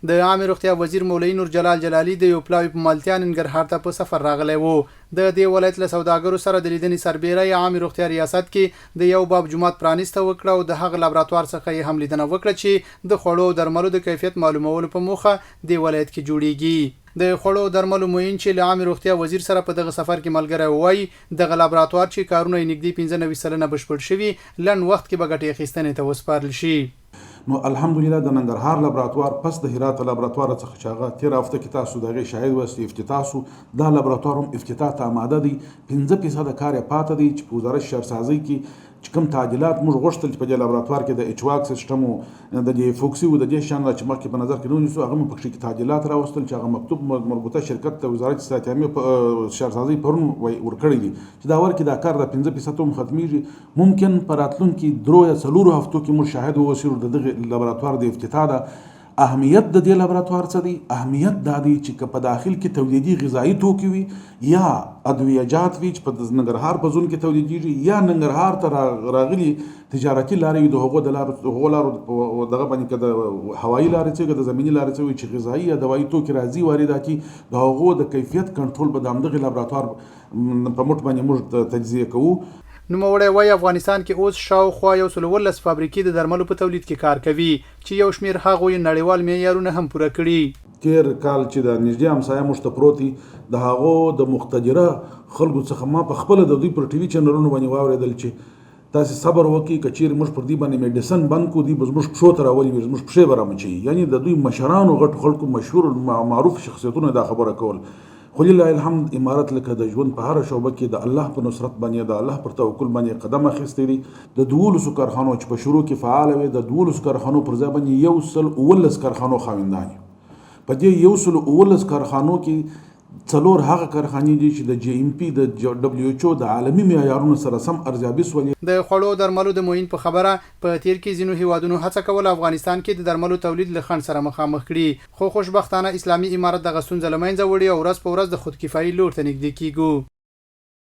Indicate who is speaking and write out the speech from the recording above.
Speaker 1: د عامې روغتیا وزیر مولوي نور جلال جلالي د یو پلاوي په ملتیا ننګرهار ته په سفر راغلی و. د دې ولایت له سوداګرو سره د لیدنې سربېره یې عامې روغتیا ریاست کې د یو باب جومات پرانیسته وکړه او د هغه لابراتوار څخه یې هم لیدنه وکړه چې د خوړو او درملو د کیفیت معلومولو په موخه دې ولایت کې جوړېږي. د خوړو او درملو معین چې له عامې روغتیا وزیر سره په دغه سفر کې ملګری و وايي، دغه لابراتوار چې کارونه یې نږدې 95% بشپړ شوي، لنډ وخت کې به ګټې اخیستنې ته وسپارل شي.
Speaker 2: نو الحمدلله د ننګرهار لابراتوار پس د هرات لابراتوار څخه چې هغه تیره هفته کې تاسو د هغې شاهد واست افتتاح سو، دا لابراتوار هم افتتاح ته اماده دی، پنځه فیصده کار یې پاته دی چې په وزارت شهرسازۍ کې چې کوم تعدیلات موږ غوښتل چې په دې لابراتوار کې د اچواک سیستم او د دې فوکسي او د دې شیانو چې مخکې په نظر کې نه ونیسو هغه مو پکښې کې تعدیلات راوستل چې هغه مکتوب مربوطه شرکت ته وزارت صحت عامې په شهرسازۍ پرون ورکړی دی چې دا ورکې دا کار د 5% هم ختمیږي. ممکن په راتلونکي درو یا څلورو هفتو کې موږ شاهد واوسیو د دغه لابراتوار د افتتاح ده. اهمیت د دې لابراتوار څه دی؟ اهمیت دا دی چې که په داخل کې تولیدي غذایي توکي وي یا ادویه جات وي چې په ننګرهار په زون کې تولیدیږي یا ننګرهار ته راغلي تجارتي لارې وي د هغو د لارو هغو لارو په دغه باندې که د هوایي لارې څه که د زمیني لارې څه وي چې غذایي یا دوایي توکي راځي وارداتي د هغو د کیفیت کنټرول به د همدغې لابراتوار په مټ باندې موږ تجزیه کوو.
Speaker 1: نوموړی وايي، افغانستان کې اوس شاوخوا 117 فابریکې د درملو په تولید کې کار کوي، چې یو شمېر هغو یې نړیوال معیارونه هم پوره کړي.
Speaker 2: تېر کال چې دا نږدې همسایه موږ ته پروت دی، د هغو د مقتدره خلکو څخه ما په خپله د دوی پر ټي وي چینلونو باندې واورېدل چې تاسې صبر وکړئ، که چېرې موږ پر دوی باندې میډیسن بند کړو، دوی به زموږ پښو ته راولوېږي، زموږ پښې به رامچوي. یعنې د دوی مشرانو، غټو خلکو، مشهور معروف شخصیتونو دا خبره کول. خو لله الحمد امارت لکه د ژوند په هره شعبه کې د الله په نصرت باندې، د الله پر توکل باندې قدم اخیستی دی. د دولسو کارخانو چې په شروع کې فعاله وې، د دولسو کارخانو پر ځای باندې 117 کارخانو خاوندان یو. په دې 117 کارخانو کې څلور هغه کارخانې دي چې د جي ایم پي د ډبلیو ایچ او د عالمي معیارونو سره سم ارزیابي شولې.
Speaker 1: د خوړو او درملو د معین په خبره، په تېر کې ځینو هېوادونو هڅه کوله افغانستان کې د درملو تولید له خنډ سره مخامخ کړي، خو خوشبختانه اسلامي امارت دغه ستونزه له منځه وړې او ورځ په ورځ د خودکفایي لور ته نږدې کېږو.